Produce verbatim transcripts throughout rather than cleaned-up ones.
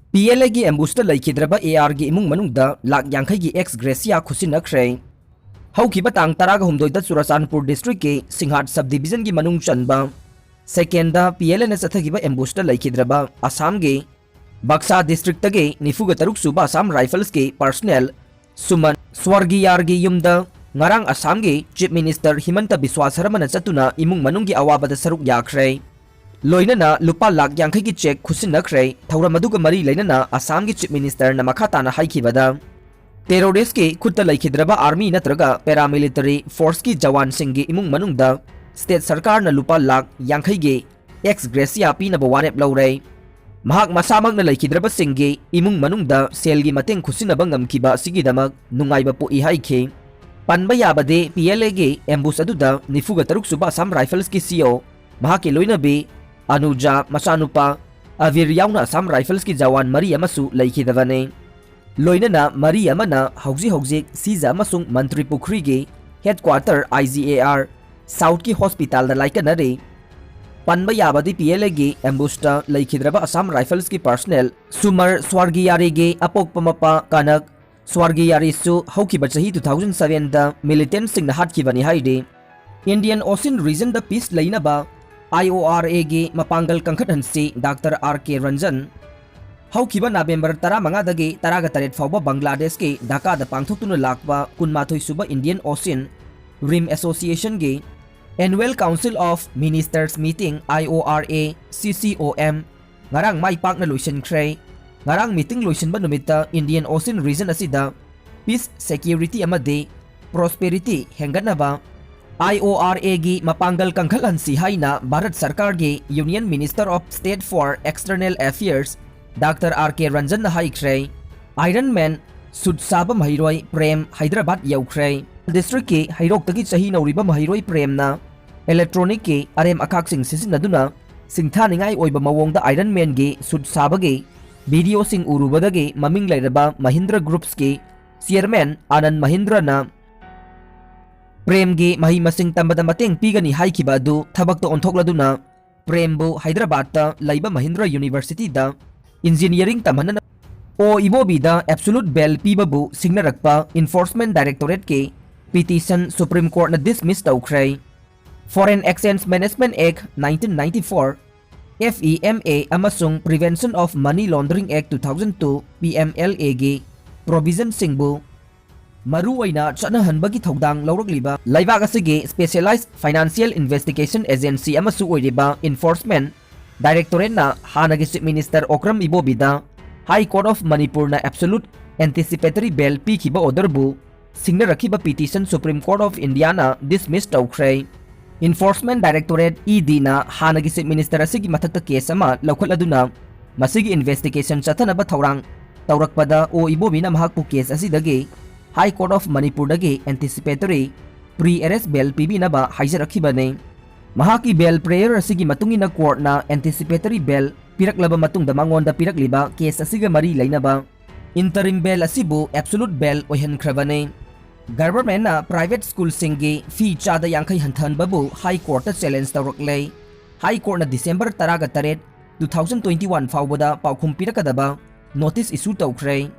ꯄꯤ L ꯑꯦꯒꯤ ꯑꯦꯝꯕꯨꯁꯇ ꯂꯩꯈꯤꯗ꯭ꯔꯕ ꯑꯦ ꯑꯥꯔꯒꯤ ꯏꯃꯨꯡ ꯃꯅꯨꯡꯗ ꯂꯥꯛ ꯌꯥꯡꯈꯩꯒꯤ ꯑꯦꯛꯁ ꯒ꯭ꯔꯦꯁꯤꯌꯥ ꯈꯨꯠꯁꯤꯟꯅꯈ꯭ꯔꯦ꯫ ꯍꯧꯈꯤꯕ ꯇꯥꯡ ꯇꯔꯥꯒ ꯍꯨꯝꯗꯣꯏꯗ ꯆꯨꯔꯆꯥꯟꯄꯨꯔ ꯗꯤꯁꯇ꯭ꯔꯤꯛꯀꯤ ꯁꯤꯡꯍꯥꯠ ꯁꯕ ꯗꯤꯕꯤꯖꯟꯒꯤ ꯃꯅꯨꯡ ꯆꯟꯕ ꯁꯦꯀꯦꯟꯗ ꯄꯤ ꯑꯦꯜ ꯑꯦꯅ ꯆꯠꯊꯈꯤꯕ ꯑꯦꯝꯕꯨꯁꯇ ꯂꯩꯈꯤꯗ꯭ꯔꯕ ꯑꯁꯥꯝꯒꯤ ꯕꯛꯁꯥ ꯗꯤꯁꯇ꯭ꯔꯤꯛꯇꯒꯤ ꯅꯤꯐꯨꯒ ꯇꯔꯨꯛ ꯁꯨꯕ ꯑꯁꯥꯝ ꯔꯥꯏꯐꯜꯁꯀꯤ ꯄꯔꯁꯅꯦꯜ ꯁꯨꯃꯟ ꯁ꯭ꯋꯔꯒꯤꯌꯥꯔꯒꯤ ꯌꯨꯝꯗ ꯉꯔꯥꯡ ꯑꯁꯥꯝꯒꯤ ꯆꯤꯐ ꯃꯤꯅꯤꯁꯇꯔ ꯍꯤꯃꯟꯇ ꯕꯤꯁ꯭ꯋꯥ ꯁꯔꯃꯅ ꯆꯠꯇꯨꯅ ꯏꯃꯨꯡ ꯃꯅꯨꯡꯒꯤ ꯑꯋꯥꯕꯗ ꯁꯔꯨꯛ ꯌꯥꯈ꯭ꯔꯦ꯫ ꯂꯣꯏꯅꯅ ꯂꯨꯄꯥ ꯂꯥꯛ ꯌꯥꯡꯈꯩꯒꯤ ꯆꯦꯛ ꯈꯨꯠꯁꯤꯟꯅꯈ꯭ꯔꯦ꯫ ꯊꯧꯔꯝ ꯑꯗꯨꯒ ꯃꯔꯤ ꯂꯩꯅꯅ ꯑꯁꯥꯝꯒꯤ ꯆꯤꯐ ꯃꯤꯅꯤꯁꯇꯔꯅ ꯃꯈꯥ ꯇꯥꯅ ꯍꯥꯏꯈꯤꯕꯗ, ꯇꯦꯔꯣꯔꯤꯁ꯭ꯠꯀꯤ ꯈꯨꯠꯇ ꯂꯩꯈꯤꯗ꯭ꯔꯕ ꯑꯥꯔꯃꯤ ꯅꯠꯇ꯭ꯔꯒ ꯄꯦꯔꯥꯃꯤꯂꯤꯇꯔꯤ ꯐꯣꯔꯁꯀꯤ ꯖꯋꯥꯟꯁꯤꯡꯒꯤ ꯏꯃꯨꯡ ꯃꯅꯨꯡꯗ ꯁ꯭ꯇꯦꯠ ꯁꯔꯀꯥꯔꯅ ꯂꯨꯄꯥ ꯂꯥꯛ ꯌꯥꯡꯈꯩꯒꯤ ꯑꯦꯛꯁ ꯒ꯭ꯔꯦꯁꯤꯌꯥ ꯄꯤꯅꯕ ꯋꯥꯔꯦꯞ ꯂꯧꯔꯦ꯫ ꯃꯍꯥꯛ ꯃꯁꯥꯃꯛꯅ ꯂꯩꯈꯤꯗ꯭ꯔꯕꯁꯤꯡꯒꯤ ꯏꯃꯨꯡ ꯃꯅꯨꯡꯗ ꯁꯦꯜꯒꯤ ꯃꯇꯦꯡ ꯈꯨꯠꯁꯤꯟꯅꯕ ꯉꯝꯈꯤꯕ ꯑꯁꯤꯒꯤꯗꯃꯛ ꯅꯨꯡꯉꯥꯏꯕ ꯄꯣꯛꯏ ꯍꯥꯏꯈꯤ꯫ ꯄꯟꯕ ꯌꯥꯕꯗꯤ, ꯄꯤ ꯑꯦꯜ ꯑꯦꯒꯤ ꯑꯦꯝꯕꯨꯁ ꯑꯗꯨꯗ ꯅꯤꯐꯨꯒ ꯇꯔꯨꯛ ꯁꯨꯕ ꯑꯁꯥꯝ ꯔꯥꯏꯐꯜꯁꯀꯤ ꯁꯤ ꯏ ꯑꯣ, ꯃꯍꯥꯛꯀꯤ ꯂꯣꯏꯅꯕꯤ ꯑꯅꯨꯖꯥ, ꯃꯆꯥꯅꯨꯄꯥ ꯑꯕꯤꯔ ꯌꯥꯎꯅ ꯑꯁꯥꯝ ꯔꯥꯏꯐꯜꯁꯀꯤ ꯖꯋꯥꯟ ꯃꯔꯤ ꯑꯃꯁꯨ ꯂꯩꯈꯤꯗꯕꯅꯤ꯫ ꯂꯣꯏꯅꯅ ꯃꯔꯤ ꯑꯃꯅ ꯍꯧꯖꯤꯛ ꯍꯧꯖꯤꯛ ꯁꯤꯖ ꯑꯃꯁꯨꯡ ꯃꯟꯇ꯭ꯔꯤ ꯄꯨꯈ꯭ꯔꯤꯒꯤ headquarter I G A R ꯁꯥꯎꯠꯀꯤ ꯍꯣꯁꯄꯤꯇꯥꯜꯗ ꯂꯥꯏꯀꯠꯅꯔꯤ꯫ ꯄꯟꯕ ꯌꯥꯕꯗꯤ, ꯄꯤ ꯑꯦꯜ ꯑꯦꯒꯤ ꯑꯦꯝꯕꯨꯁꯇ ꯂꯩꯈꯤꯗ꯭ꯔꯕ ꯑꯁꯥꯝ ꯔꯥꯏꯐꯜꯁꯀꯤ ꯄꯔꯁꯅꯦꯜ ꯁꯨꯃꯔ ꯁ꯭ꯋꯔꯒꯤꯌꯥꯔꯤꯒꯤ ꯑꯄꯣꯛꯄ ꯃꯄꯥ ꯀꯅꯛ ꯁ꯭ꯋꯔꯒꯤꯌꯥꯔꯤꯁꯨ ꯍꯧꯈꯤꯕ ꯆꯍꯤ ꯇꯨ ꯊꯥꯎꯖꯟ ꯁꯚꯦꯟꯗ ꯃꯤꯂꯤꯇꯦꯟꯠꯁꯤꯡꯅ ꯍꯥꯠꯈꯤꯕꯅꯤ ꯍꯥꯏꯔꯤ꯫ ꯏꯟꯗꯤꯌꯟ ꯑꯣꯁꯤꯟ ꯔꯤꯖꯟꯗ ꯄꯤꯁ ꯂꯩꯅꯕ ꯑꯥꯏ ꯑꯣ ꯑꯥꯔ ꯑꯦꯒꯤ ꯃꯄꯥꯡꯒꯜ ꯀꯟꯈꯠꯍꯟꯁꯤ ꯗꯥꯛꯇꯔ ꯑꯥꯔ ꯀꯦ ꯔꯟꯖꯟ꯫ ꯍꯧꯈꯤꯕ ꯅꯕꯦꯝꯕꯔ ꯇꯔꯥꯃꯉꯥꯗꯒꯤ ꯇꯔꯥꯒ ꯇꯔꯦꯠ ꯐꯥꯎꯕ ꯕꯪꯒ꯭ꯂꯥꯗꯦꯁꯀꯤ ꯙꯥꯀꯥꯗ ꯄꯥꯡꯊꯣꯛꯇꯨꯅ ꯂꯥꯛꯄ ꯀꯨꯟꯃꯥꯊꯣꯏ ꯁꯨꯕ ꯏꯟꯗꯤꯌꯟ ꯑꯣꯁꯤꯟ ꯔꯤꯝ ꯑꯦꯁꯣꯁꯤꯌꯦꯁꯟꯒꯤ Annual Council of Ministers Meeting, I O R A C C O M, ꯉꯔꯥꯡ ꯃꯥꯏ ꯄꯥꯛꯅ ꯂꯣꯏꯁꯤꯟꯈ꯭ꯔꯦ꯫ ꯉꯔꯥꯡ ꯃꯤꯇꯤꯡ ꯂꯣꯏꯁꯤꯟꯕ ꯅꯨꯃꯤꯠꯇ ꯏꯟꯗꯤꯌꯟ ꯑꯣꯁꯤꯟ ꯔꯤꯖꯟ ꯑꯁꯤꯗ ꯄꯤꯁ, ꯁꯦꯀ꯭ꯌꯨꯔꯤꯇꯤ ꯑꯃꯗꯤ ꯄ꯭ꯔꯣꯁꯄꯦꯔꯤꯇꯤ ꯍꯦꯟꯒꯠꯅꯕ ꯑꯥꯏ ꯑꯣ ꯑꯥꯔ ꯑꯦꯒꯤ ꯃꯄꯥꯡꯒꯜ ꯀꯟꯈꯠꯍꯟꯁꯤ ꯍꯥꯏꯅ ꯚꯥꯔꯠ ꯁꯔꯀꯥꯔꯒꯤ Union Minister of State for External Affairs doctor R K ꯔꯟꯖꯟꯅ ꯍꯥꯏꯈ꯭ꯔꯦ꯫ ꯑꯥꯏꯔꯟ ꯃꯦꯟ ꯁꯨꯠ ꯁꯥꯕ ꯃꯍꯩꯔꯣꯏ ꯄ꯭ꯔꯦꯝ ꯍꯥꯏꯗ꯭ꯔꯕꯥꯗ ꯌꯧꯈ꯭ꯔꯦ꯫ ꯗꯤꯁꯇ꯭ꯔꯤꯛꯀꯤ ꯍꯩꯔꯣꯛꯇꯒꯤ ꯆꯍꯤ ꯅꯧꯔꯤꯕ ꯃꯍꯩꯔꯣꯏ ꯄ꯭ꯔꯦꯝꯅ ꯏꯂꯦꯛꯇ꯭ꯔꯣꯅꯤꯛꯀꯤ ꯑꯔꯦꯝ ꯑꯈꯥꯛꯁꯤꯡ ꯁꯤꯖꯤꯟꯅꯗꯨꯅ ꯁꯤꯡꯊꯥꯅꯤꯡꯉꯥꯏ ꯑꯣꯏꯕ ꯃꯑꯣꯡꯗ ꯑꯥꯏꯔꯟ ꯃꯦꯟꯒꯤ ꯁꯨꯠ ꯁꯥꯕꯒꯤ ꯚꯤꯗꯤꯑꯣꯁꯤꯡ ꯎꯔꯨꯕꯗꯒꯤ ꯃꯃꯤꯡ ꯂꯩꯔꯕ ꯃꯍꯤꯟꯗ꯭ꯔ ꯒ꯭ꯔꯨꯞꯁꯀꯤ ꯆꯤꯌꯔꯃꯦꯟ ꯑꯥꯅꯟꯗ ꯃꯍꯤꯟꯗ꯭ꯔꯅ ꯄ꯭ꯔꯦꯝꯒꯤ ꯃꯍꯩ ꯃꯁꯤꯡ ꯇꯝꯕꯗ ꯃꯇꯦꯡ ꯄꯤꯒꯅꯤ ꯍꯥꯏꯈꯤꯕ ꯑꯗꯨ ꯊꯕꯛꯇ ꯑꯣꯟꯊꯣꯛꯂꯗꯨꯅ ꯄ꯭ꯔꯦꯝꯕꯨ ꯍꯥꯏꯗ꯭ꯔꯕꯥꯗꯇ ꯂꯩꯕ ꯃꯍꯤꯟꯗ꯭ꯔ ꯌꯨꯅꯤꯚꯔꯁꯤꯇꯤꯗ Engineering ꯇꯝꯍꯟꯅꯅꯕ ꯑꯣ ꯏꯕꯣꯕꯤꯗ absolute bail ꯄꯤꯕꯕꯨ ꯁꯤꯡꯅꯔꯛꯄ Enforcement Directorate ꯀꯤ petition Supreme Court ꯅ dismiss ꯇꯧꯈ꯭ꯔꯦ꯫ Foreign Exchange Management Act nineteen ninety-four, F E M A, ꯑꯃꯁꯨꯡ Prevention of Money Laundering Act two thousand two, P M L A ꯒꯤ provision ꯁꯤꯡꯕꯨ ꯃꯔꯨꯑꯣꯏꯅ ꯆꯠꯅꯍꯟꯕꯒꯤ ꯊꯧꯗꯥꯡ ꯂꯧꯔꯛꯂꯤꯕ ꯂꯩꯕꯥꯛ ꯑꯁꯤꯒꯤ Specialized Financial Investigation Agency ꯑꯃꯁꯨ ꯑꯣꯏꯔꯤꯕ Enforcement Directorate ꯅ ꯍꯥꯟꯅꯒꯤ Chief Minister Okram ꯏꯕꯣꯕꯤꯗ High Court of ꯃꯅꯤꯄꯨꯔꯅ absolute anticipatory bail ꯄꯤꯈꯤꯕ order ꯕꯨ ꯁꯤꯡꯅꯔꯛꯈꯤꯕ petition Supreme Court of India ꯅ dismiss ꯇꯧꯈ꯭ꯔꯦ꯫ Enforcement Directorate, E D ꯅ ꯍꯥꯟꯅꯒꯤ Chief Minister ꯑꯁꯤꯒꯤ ꯃꯊꯛꯇ case ꯑꯃ ꯂꯧꯈꯠꯂꯗꯨꯅ ꯃꯁꯤꯒꯤ investigation ꯆꯠꯊꯅꯕ ꯊꯧꯔꯥꯡ ꯇꯧꯔꯛꯄꯗ ꯑꯣ ꯏꯕꯣꯕꯤꯅ ꯃꯍꯥꯛꯄꯨ case ꯑꯁꯤꯗꯒꯤ High Court of ꯃꯅꯤꯄꯨꯔꯗꯒꯤ anticipatory pre-arrest bail ꯄꯤꯕꯤꯅꯕ ꯍꯥꯏꯖꯔꯛꯈꯤꯕꯅꯤ꯫ ꯃꯍꯥꯛꯀꯤ bail prayer ꯑꯁꯤꯒꯤ ꯃꯇꯨꯡ ꯏꯟꯅ court ꯅ anticipatory bail ꯄꯤꯔꯛꯂꯕ ꯃꯇꯨꯡꯗ ꯃꯉꯣꯟꯗ ꯄꯤꯔꯛꯂꯤꯕ case ꯑꯁꯤꯒ ꯃꯔꯤ ꯂꯩꯅꯕ interim bail ꯑꯁꯤꯕꯨ absolute bail ꯑꯣꯏꯍꯟꯈ꯭ꯔꯕꯅꯤ꯫ Government ꯅ private school ꯁꯤꯡꯒꯤ fee ꯆꯥꯗ ꯌꯥꯡꯈꯩ ꯍꯟꯊꯍꯟꯕꯕꯨ High Court ꯇ challenge ꯇꯧꯔꯛꯂꯦ꯫ High Court ꯅ December ꯇꯔꯥꯒ ꯇꯔꯦꯠ, two thousand twenty-one ꯐꯥꯎꯕꯗ ꯄꯥꯎꯈꯨꯝ ꯄꯤꯔꯛꯀꯗꯕ notice issue ꯇꯧꯈ꯭ꯔꯦ꯫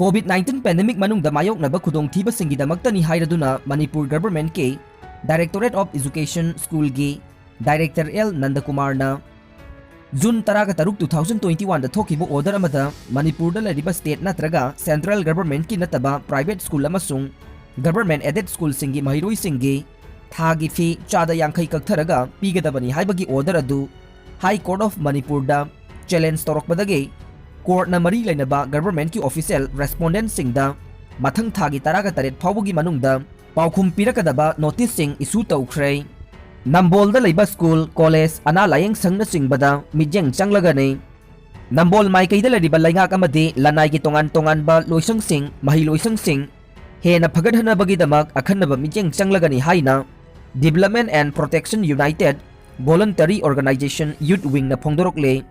COVID nineteen pandemic ꯃꯅꯨꯡꯗ ꯃꯥꯌꯣꯛꯅꯕ ꯈꯨꯗꯣꯡꯊꯤꯕꯁꯤꯡꯒꯤꯗꯃꯛꯇꯅꯤ ꯍꯥꯏꯔꯗꯨꯅ ꯃꯅꯤꯄꯨꯔ government ꯀꯤ Directorate of Education School ꯒꯤ Director L ꯅꯟꯗꯀꯨꯃꯥꯔꯅ June ꯇꯔꯥꯒ ꯇꯔꯨꯛ, two thousand twenty-one ꯗ ꯊꯣꯛꯈꯤꯕ order ꯑꯃꯗ ꯃꯅꯤꯄꯨꯔꯗ ꯂꯩꯔꯤꯕ state ꯅꯠꯇ꯭ꯔꯒ central government ꯀꯤ ꯅꯠꯇꯕ private school ꯑꯃꯁꯨꯡ government aided school ꯁꯤꯡꯒꯤ ꯃꯍꯩꯔꯣꯏꯁꯤꯡꯒꯤ ꯊꯥꯒꯤ fee ꯆꯥꯗ ꯌꯥꯡꯈꯩ ꯀꯛꯊꯔꯒ ꯄꯤꯒꯗꯕꯅꯤ ꯍꯥꯏꯕꯒꯤ order ꯑꯗꯨ High Court of ꯃꯅꯤꯄꯨꯔꯗ challenge ꯇꯧꯔꯛꯄꯗꯒꯤ court ꯅ ꯃꯔꯤ ꯂꯩꯅꯕ government ꯀꯤ official respondent ꯁꯤꯡꯗ ꯃꯊꯪ ꯊꯥꯒꯤ ꯇꯔꯥꯒ ꯇꯔꯦꯠ ꯐꯥꯎꯕꯒꯤ ꯃꯅꯨꯡꯗ ꯄꯥꯎꯈꯨꯝ ꯄꯤꯔꯛꯀꯗꯕ notice ꯁꯤꯡ issue ꯇꯧꯈ꯭ꯔꯦ꯫ ꯅꯝꯕꯣꯜꯗ ꯂꯩꯕ school, college, ꯑꯅꯥ ꯂꯥꯌꯦꯡ ꯁꯪꯅꯆꯤꯡꯕꯗ ꯃꯤꯠꯌꯦꯡ ꯆꯪꯂꯒꯅꯤ꯫ ꯅꯝꯕꯣꯜ ꯃꯥꯏꯀꯩꯗ ꯂꯩꯔꯤꯕ ꯂꯩꯉꯥꯛ ꯑꯃꯗꯤ ꯂꯅꯥꯏꯒꯤ ꯇꯣꯉꯥꯟ ꯇꯣꯉꯥꯟꯕ ꯂꯣꯏꯁꯪꯁꯤꯡ, ꯃꯍꯩꯂꯣꯏꯁꯪꯁꯤꯡ ꯍꯦꯟꯅ ꯐꯒꯠꯍꯟꯅꯕꯒꯤꯗꯃꯛ ꯑꯈꯟꯅꯕ ꯃꯤꯠꯌꯦꯡ ꯆꯪꯂꯒꯅꯤ ꯍꯥꯏꯅ Development and Protection United Voluntary Organization, Youth Wing ꯅ ꯐꯣꯡꯗꯣꯔꯛꯂꯦ꯫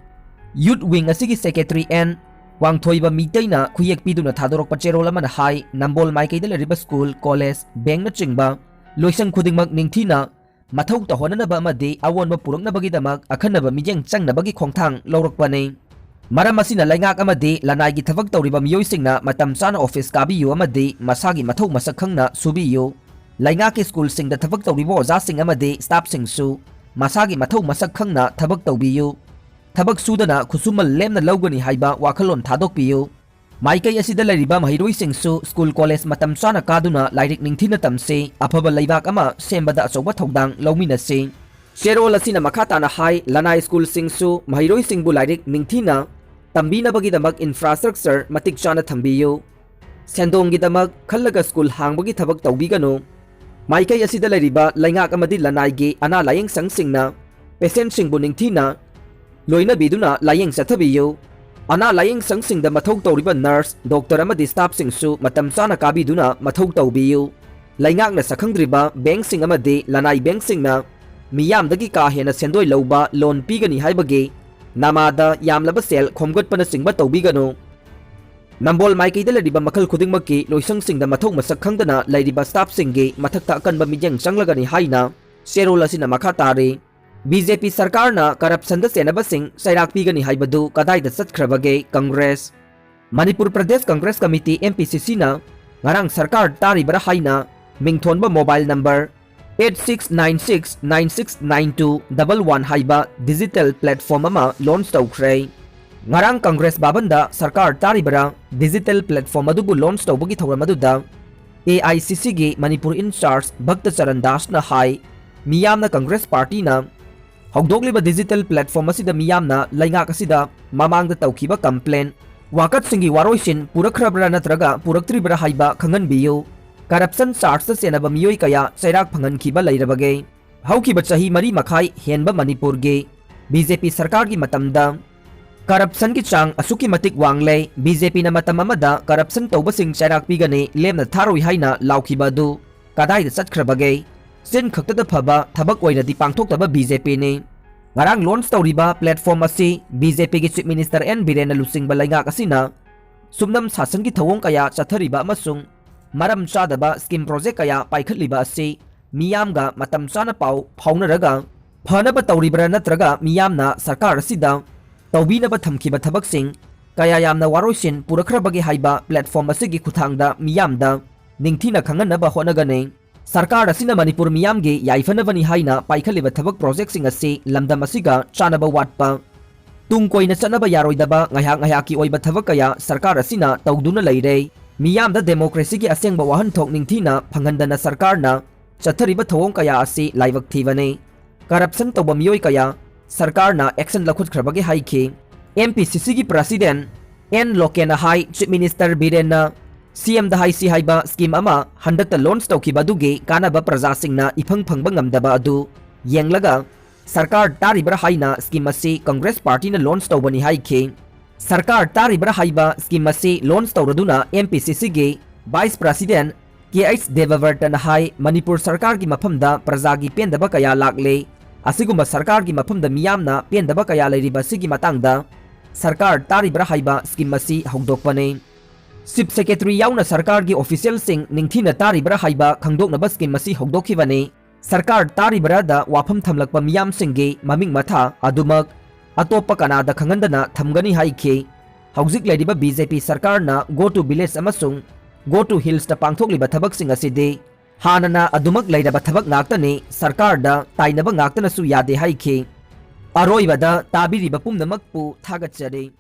Youth Wing ꯑꯁꯤꯒꯤ secretary N ꯋꯥꯡꯊꯣꯏꯕ ꯃꯤꯇꯩꯅ ꯈꯨꯌꯦꯛ ꯄꯤꯗꯨꯅ ꯊꯥꯗꯣꯔꯛꯄ ꯆꯦꯔꯣꯜ ꯑꯃꯅ ꯍꯥꯏ, ꯅꯝꯕꯣꯜ ꯃꯥꯏꯀꯩꯗ ꯂꯩꯔꯤꯕ school, college, bank ꯅꯆꯤꯡꯕ ꯂꯣꯏꯁꯪ ꯈꯨꯗꯤꯡꯃꯛ ꯅꯤꯡꯊꯤꯅ ꯃꯊꯧ ꯇꯧꯍꯟꯅꯅꯕ ꯑꯃꯗꯤ ꯑꯑꯣꯟꯕ ꯄꯨꯔꯛꯅꯕꯒꯤꯗꯃꯛ ꯑꯈꯟꯅꯕ ꯃꯤꯠꯌꯦꯡ ꯆꯪꯅꯕꯒꯤ ꯈꯣꯡꯊꯥꯡ ꯂꯧꯔꯛꯄꯅꯤ꯫ ꯃꯔꯝ ꯑꯁꯤꯅ ꯂꯩꯉꯥꯛ ꯑꯃꯗꯤ ꯂꯅꯥꯏꯒꯤ ꯊꯕꯛ ꯇꯧꯔꯤꯕ ꯃꯤꯑꯣꯏꯁꯤꯡꯅ ꯃꯇꯝ ꯆꯥꯅ ꯑꯣꯐꯤꯁ ꯀꯥꯕꯤꯌꯨ ꯑꯃꯗꯤ ꯃꯁꯥꯒꯤ ꯃꯊꯧ ꯃꯁꯛ ꯈꯪꯅ ꯁꯨꯕꯤꯌꯨ꯫ ꯂꯩꯉꯥꯛꯀꯤ ꯁ꯭ꯀꯨꯜꯁꯤꯡꯗ ꯊꯕꯛ ꯇꯧꯔꯤꯕ ꯑꯣꯖꯥꯁꯤꯡ ꯑꯃꯗꯤ ꯁ꯭ꯇꯥꯐꯁꯤꯡꯁꯨ ꯃꯁꯥꯒꯤ ꯃꯊꯧ ꯃꯁꯛ ꯈꯪꯅ ꯊꯕꯛ ꯇꯧꯕꯤꯌꯨ꯫ ꯊꯕꯛ ꯁꯨꯗꯅ ꯈꯨꯠꯁꯨꯃꯟ ꯂꯦꯝꯅ ꯂꯧꯒꯅꯤ ꯍꯥꯏꯕ ꯋꯥꯈꯜꯂꯣꯟ ꯊꯥꯗꯣꯛꯄꯤꯌꯨ꯫ ꯃꯥꯏꯀꯩ ꯑꯁꯤꯗ ꯂꯩꯔꯤꯕ ꯃꯍꯩꯔꯣꯏꯁꯤꯡꯁꯨ ꯁ꯭ꯀꯨꯜ ꯀꯣꯂꯦꯖ ꯃꯇꯝ ꯆꯥꯅ ꯀꯥꯗꯨꯅ ꯂꯥꯏꯔꯤꯛ ꯅꯤꯡꯊꯤꯅ ꯇꯝꯁꯤ, ꯑꯐꯕ ꯂꯩꯕꯥꯛ ꯑꯃ ꯁꯦꯝꯕꯗ ꯑꯆꯧꯕ ꯊꯧꯗꯥꯡ ꯂꯧꯃꯤꯟꯅꯁꯤ꯫ ꯆꯦꯔꯣꯜ ꯑꯁꯤꯅ ꯃꯈꯥ ꯇꯥꯅ ꯍꯥꯏ, ꯂꯅꯥꯏ ꯁ꯭ꯀꯨꯜꯁꯤꯡꯁꯨ ꯃꯍꯩꯔꯣꯏꯁꯤꯡꯕꯨ ꯂꯥꯏꯔꯤꯛ ꯅꯤꯡꯊꯤꯅ ꯇꯝꯕꯤꯅꯕꯒꯤꯗꯃꯛ ꯏꯟꯐ꯭ꯔꯥꯁ꯭ꯇ꯭ꯔꯛꯆꯔ ꯃꯇꯤꯛ ꯆꯥꯅ ꯊꯝꯕꯤꯌꯨ꯫ ꯁꯦꯟꯗꯣꯡꯒꯤꯗꯃꯛ ꯈꯜꯂꯒ ꯁ꯭ꯀꯨꯜ ꯍꯥꯡꯕꯒꯤ ꯊꯕꯛ ꯇꯧꯕꯤꯒꯅꯨ꯫ ꯃꯥꯏꯀꯩ ꯑꯁꯤꯗ ꯂꯩꯔꯤꯕ ꯂꯩꯉꯥꯛ ꯑꯃꯗꯤ ꯂꯅꯥꯏꯒꯤ ꯑꯅꯥ ꯂꯥꯌꯦꯡ ꯁꯪꯁꯤꯡꯅ ꯄꯦꯁꯦꯟꯠꯁꯤꯡꯕꯨ ꯅꯤꯡꯊꯤꯅ ꯂꯣꯏꯅꯕꯤꯗꯨꯅ ꯂꯥꯌꯦꯡ ꯆꯠꯊꯕꯤꯌꯨ꯫ ꯑꯅꯥ ꯂꯥꯌꯦꯡ ꯁꯪꯁꯤꯡꯗ ꯃꯊꯧ ꯇꯧꯔꯤꯕ ꯅꯔꯁ, ꯗꯣꯛꯇꯔ ꯑꯃꯗꯤ ꯁ꯭ꯇꯥꯐꯁꯤꯡꯁꯨ ꯃꯇꯝ ꯆꯥꯅ ꯀꯥꯕꯤꯗꯨꯅ ꯃꯊꯧ ꯇꯧꯕꯤꯌꯨ꯫ ꯂꯩꯉꯥꯛꯅ ꯁꯛꯈꯪꯗ꯭ꯔꯤꯕ ꯕꯦꯡꯛꯁꯤꯡ ꯑꯃꯗꯤ ꯂꯅꯥꯏ ꯕꯦꯡꯛꯁꯤꯡꯅ ꯃꯤꯌꯥꯝꯗꯒꯤ ꯀꯥ ꯍꯦꯟꯅ ꯁꯦꯟꯗꯣꯏ ꯂꯧꯕ ꯂꯣꯟ ꯄꯤꯒꯅꯤ ꯍꯥꯏꯕꯒꯤ ꯅꯃꯥꯗ ꯌꯥꯝꯂꯕ ꯁꯦꯜ ꯈꯣꯝꯒꯠꯄꯅꯆꯤꯡꯕ ꯇꯧꯕꯤꯒꯅꯨ꯫ ꯅꯝꯕꯣꯜ ꯃꯥꯏꯀꯩꯗ ꯂꯩꯔꯤꯕ ꯃꯈꯜ ꯈꯨꯗꯤꯡꯃꯛꯀꯤ ꯂꯣꯏꯁꯪꯁꯤꯡꯗ ꯃꯊꯧ ꯃꯁꯛ ꯈꯪꯗꯅ ꯂꯩꯔꯤꯕ ꯁ꯭ꯇꯥꯐꯁꯤꯡꯒꯤ ꯃꯊꯛꯇ ꯑꯀꯟꯕ ꯃꯤꯠꯌꯦꯡ ꯆꯪꯂꯒꯅꯤ ꯍꯥꯏꯅ ꯆꯦꯔꯣꯜ ꯑꯁꯤꯅ ꯃꯈꯥ ꯇꯥꯔꯤ꯫ ꯕꯤ ꯖꯦ ꯄꯤ ꯁꯔꯀꯥꯔꯅ ꯀꯔꯞꯁꯟꯗ ꯆꯦꯟꯅꯕꯁꯤꯡ ꯆꯩꯔꯥꯛ ꯄꯤꯒꯅꯤ ꯍꯥꯏꯕꯗꯨ ꯀꯗꯥꯏꯗ ꯆꯠꯈ꯭ꯔꯕꯒꯦ? Congress. Manipur Pradesh Congress committee, M P C ꯁꯤꯅ ꯉꯔꯥꯡ ꯁꯔꯀꯥꯔ ꯇꯥꯔꯤꯕꯔꯥ ꯍꯥꯏꯅ ꯃꯤꯡꯊꯣꯟꯕ mobile number eight six nine six nine six nine two double one ꯍꯥꯏꯕ ꯗꯤꯖꯤꯇꯦꯜ ꯄ꯭ꯂꯦꯠꯐꯣꯔꯝ ꯑꯃ ꯂꯣꯟꯆ ꯇꯧꯈ꯭ꯔꯦ꯫ ꯉꯔꯥꯡ ꯀꯪꯒ꯭ꯔꯦꯁ ꯚꯕꯟꯗ ꯁꯔꯀꯥꯔ ꯇꯥꯔꯤꯕꯔꯥ ꯗꯤꯖꯤꯇꯦꯜ ꯄ꯭ꯂꯦꯠꯐꯣꯔꯝ ꯑꯗꯨꯕꯨ ꯂꯣꯟꯆ ꯇꯧꯕꯒꯤ ꯊꯧꯔꯝ ꯑꯗꯨꯗ ꯑꯦ ꯑꯥꯏ ꯁꯤ ꯁꯤꯒꯤ ꯃꯅꯤꯄꯨꯔ ꯏꯟꯆꯥꯔꯖ ꯚꯛꯇ ꯆꯔꯟ ꯗꯥꯁꯅ ꯍꯥꯏ, ꯃꯤꯌꯥꯝꯅ ꯀꯪꯒ꯭ꯔꯦꯁ ꯄꯥꯔꯇꯤꯅ ꯍꯧꯗꯣꯛꯂꯤꯕ ꯗꯤꯖꯤꯇꯦꯜ ꯄ꯭ꯂꯦꯠꯐꯣꯔꯝ ꯑꯁꯤꯗ ꯃꯤꯌꯥꯝꯅ ꯂꯩꯉꯥꯛ ꯑꯁꯤꯗ ꯃꯃꯥꯡꯗ ꯇꯧꯈꯤꯕ ꯀꯝꯄ꯭ꯂꯦꯟ, ꯋꯥꯀꯠꯁꯤꯡꯒꯤ ꯋꯥꯔꯣꯏꯁꯤꯟ ꯄꯨꯔꯛꯈ꯭ꯔꯕ꯭ꯔꯥ ꯅꯠꯇ꯭ꯔꯒ ꯄꯨꯔꯛꯇ꯭ꯔꯤꯕ꯭ꯔꯥ ꯍꯥꯏꯕ ꯈꯪꯍꯟꯕꯤꯌꯨ꯫ ꯀꯔꯞꯁꯟ ꯆꯥꯔꯖꯇ ꯆꯦꯟꯅꯕ ꯃꯤꯑꯣꯏ ꯀꯌꯥ ꯆꯩꯔꯥꯛ ꯐꯪꯍꯟꯈꯤꯕ ꯂꯩꯔꯕꯒꯦ? ꯍꯧꯈꯤꯕ ꯆꯍꯤ ꯃꯔꯤ ꯃꯈꯥꯏ ꯍꯦꯟꯕ ꯃꯅꯤꯄꯨꯔꯒꯤ ꯕꯤ ꯖꯦ ꯄꯤ ꯁꯔꯀꯥꯔꯒꯤ ꯃꯇꯝꯗ ꯀꯔꯞꯁꯟꯒꯤ ꯆꯥꯡ ꯑꯁꯨꯛꯀꯤ ꯃꯇꯤꯛ ꯋꯥꯡꯂꯦ, ꯕꯤ ꯖꯦ ꯄꯤꯅ ꯃꯇꯝ ꯑꯃꯗ ꯀꯔꯞꯁꯟ ꯇꯧꯕꯁꯤꯡ ꯆꯩꯔꯥꯛ ꯄꯤꯒꯅꯤ, ꯂꯦꯝꯅ ꯊꯥꯔꯣꯏ ꯍꯥꯏꯅ ꯂꯥꯎꯈꯤꯕ ꯑꯗꯨ ꯀꯗꯥꯏꯗ ꯆꯠꯈ꯭ꯔꯕꯒꯦ? ꯆꯤꯟ ꯈꯛꯇꯗ ꯐꯕ ꯊꯕꯛ ꯑꯣꯏꯅꯗꯤ ꯄꯥꯡꯊꯣꯛꯇꯕ ꯕꯤ ꯖꯦ ꯄꯤꯅꯤ꯫ ꯉꯔꯥꯡ ꯂꯣꯟꯆ ꯇꯧꯔꯤꯕ ꯄ꯭ꯂꯦꯠꯐꯣꯔꯝ ꯑꯁꯤ ꯕꯤ ꯖꯦ ꯄꯤꯒꯤ ꯆꯤꯐ ꯃꯤꯅꯤꯁꯇꯔ ꯑꯦꯟ ꯕꯤꯔꯦꯟꯅ ꯂꯨꯆꯤꯡꯕ ꯂꯩꯉꯥꯛ ꯑꯁꯤꯅ ꯁꯨꯞꯅꯝ ꯁꯥꯁꯟꯒꯤ ꯊꯧꯑꯣꯡ ꯀꯌꯥ ꯆꯠꯊꯔꯤꯕ ꯑꯃꯁꯨꯡ ꯃꯔꯝ ꯆꯥꯗꯕ ꯁ꯭ꯀꯤꯝ ꯄ꯭ꯔꯣꯖꯦꯛ ꯀꯌꯥ ꯄꯥꯏꯈꯠꯂꯤꯕ ꯑꯁꯤ ꯃꯤꯌꯥꯝꯒ ꯃꯇꯝ ꯆꯥꯅ ꯄꯥꯎ ꯐꯥꯎꯅꯔꯒ ꯐꯅꯕ ꯇꯧꯔꯤꯕ꯭ꯔꯥ ꯅꯠꯇ꯭ꯔꯒ ꯃꯤꯌꯥꯝꯅ ꯁꯔꯀꯥꯔ ꯑꯁꯤꯗ ꯇꯧꯕꯤꯅꯕ ꯊꯝꯈꯤꯕ ꯊꯕꯛꯁꯤꯡ ꯀꯌꯥ ꯌꯥꯝꯅ ꯋꯥꯔꯣꯏꯁꯤꯟ ꯄꯨꯔꯛꯈ꯭ꯔꯕꯒꯦ ꯍꯥꯏꯕ platform ꯑꯁꯤꯒꯤ ꯈꯨꯠꯊꯥꯡꯗ ꯃꯤꯌꯥꯝꯗ ꯅꯤꯡꯊꯤꯅ ꯈꯪꯍꯟꯅꯕ ꯍꯣꯠꯅꯒꯅꯤ꯫ ꯁꯔꯀꯥꯔ ꯑꯁꯤꯅ ꯃꯅꯤꯄꯨꯔ ꯃꯤꯌꯥꯝꯒꯤ ꯌꯥꯏꯐꯅꯕꯅꯤ ꯍꯥꯏꯅ ꯄꯥꯏꯈꯠꯂꯤꯕ ꯊꯕꯛ projectꯁꯤꯡ ꯑꯁꯤ ꯂꯝꯗꯝ ꯑꯁꯤꯒ ꯆꯥꯟꯅꯕ ꯋꯥꯠꯄ, ꯇꯨꯡ ꯀꯣꯏꯅ ꯆꯠꯅꯕ ꯌꯥꯔꯣꯏꯗꯕ ꯉꯥꯏꯍꯥꯛ ꯉꯥꯏꯍꯥꯛꯀꯤ ꯑꯣꯏꯕ ꯊꯕꯛ ꯀꯌꯥ ꯁꯔꯀꯥꯔ ꯑꯁꯤꯅ ꯇꯧꯗꯨꯅ ꯂꯩꯔꯦ꯫ ꯃꯤꯌꯥꯝꯗ democracyꯒꯤ ꯑꯁꯦꯡꯕ ꯋꯥꯍꯟꯊꯣꯛ ꯅꯤꯡꯊꯤꯅ ꯐꯪꯍꯟꯗꯅ ꯁꯔꯀꯥꯔꯅ ꯆꯠꯊꯔꯤꯕ ꯊꯧꯑꯣꯡ ꯀꯌꯥ ꯑꯁꯤ ꯂꯥꯏꯕꯛ ꯊꯤꯕꯅꯤ꯫ Corruption ꯇꯧꯕ ꯃꯤꯑꯣꯏ ꯀꯌꯥ ꯁꯔꯀꯥꯔꯅ action ꯂꯧꯈꯠꯈ꯭ꯔꯕꯒꯦ ꯍꯥꯏꯈꯤ꯫ MPCCꯒꯤ president N ꯂꯣꯀꯦꯟꯅ ꯍꯥꯏ, Chief Minister ꯕꯤꯔꯦꯟꯅ CMꯗ ꯍꯥꯏꯁꯤ ꯍꯥꯏꯕ scheme ꯑꯃ ꯍꯟꯗꯛꯇ launch ꯇꯧꯈꯤꯕ ꯑꯗꯨꯒꯤ ꯀꯥꯟꯅꯕ ꯄ꯭ꯔꯖꯥꯁꯤꯡꯅ ꯏꯐꯪ ꯐꯪꯕ ꯉꯝꯗꯕ ꯑꯗꯨ ꯌꯦꯡꯂꯒ ꯁꯔꯀꯥꯔ ꯇꯥꯔꯤꯕ꯭ꯔꯥ ꯍꯥꯏꯅ scheme ꯑꯁꯤ Congress partyꯅ launch ꯇꯧꯕꯅꯤ ꯍꯥꯏꯈꯤ꯫ ꯁꯔꯀꯥꯔ ꯇꯥꯔꯤꯕ꯭ꯔꯥ ꯍꯥꯏꯕ scheme ꯑꯁꯤ launch ꯇꯧꯔꯗꯨꯅ MPCCꯒꯤ vice president ꯀꯦ ꯑꯩꯆ ꯗꯦꯕꯕ꯭ꯔꯇꯅ ꯍꯥꯏ, ꯃꯅꯤꯄꯨꯔ ꯁꯔꯀꯥꯔꯒꯤ ꯃꯐꯝꯗ ꯄ꯭ꯔꯖꯥꯒꯤ ꯄꯦꯟꯗꯕ ꯀꯌꯥ ꯂꯥꯛꯂꯦ꯫ ꯑꯁꯤꯒꯨꯝꯕ ꯁꯔꯀꯥꯔꯒꯤ ꯃꯐꯝꯗ ꯃꯤꯌꯥꯝꯅ ꯄꯦꯟꯗꯕ ꯀꯌꯥ ꯂꯩꯔꯤꯕ ꯑꯁꯤꯒꯤ ꯃꯇꯥꯡꯗ ꯁꯔꯀꯥꯔ ꯇꯥꯔꯤꯕ꯭ꯔꯥ ꯍꯥꯏꯕ scheme ꯑꯁꯤ ꯍꯧꯗꯣꯛꯄꯅꯤ꯫ Chief Secretary ꯌꯥꯎꯅ ꯁꯔꯀꯥꯔꯒꯤ officialꯁꯤꯡ ꯅꯤꯡꯊꯤꯅ ꯇꯥꯔꯤꯕ꯭ꯔꯥ ꯍꯥꯏꯕ ꯈꯪꯗꯣꯛꯅꯕ scheme ꯑꯁꯤ ꯍꯧꯗꯣꯛꯈꯤꯕꯅꯤ꯫ ꯁꯔꯀꯥꯔ ꯇꯥꯔꯤꯕ꯭ꯔꯥꯗ ꯋꯥꯐꯝ ꯊꯝꯂꯛꯄ ꯃꯤꯌꯥꯝꯁꯤꯡꯒꯤ ꯃꯃꯤꯡ ꯃꯊꯥ ꯑꯗꯨꯃꯛ ꯑꯇꯣꯞꯄ ꯀꯅꯥꯗ ꯈꯪꯍꯟꯗꯅ ꯊꯝꯒꯅꯤ ꯍꯥꯏꯈꯤ꯫ ꯍꯧꯖꯤꯛ ꯂꯩꯔꯤꯕ BJP ꯁꯔꯀꯥꯔꯅ Go to Village ꯑꯃꯁꯨꯡ Go to Hillsꯇ ꯄꯥꯡꯊꯣꯛꯂꯤꯕ ꯊꯕꯛꯁꯤꯡ ꯑꯁꯤꯗꯤ ꯍꯥꯟꯅꯅ ꯑꯗꯨꯃꯛ ꯂꯩꯔꯕ ꯊꯕꯛ ꯉꯥꯛꯇꯅꯤ, ꯁꯔꯀꯥꯔꯗ ꯇꯥꯏꯅꯕ ꯉꯥꯛꯇꯅꯁꯨ ꯌꯥꯗꯦ ꯍꯥꯏꯈꯤ꯫ ꯑꯔꯣꯏꯕꯗ ꯇꯥꯕꯤꯔꯤꯕ ꯄꯨꯝꯅꯃꯛꯄꯨ ꯊꯥꯒꯠꯆꯔꯤ꯫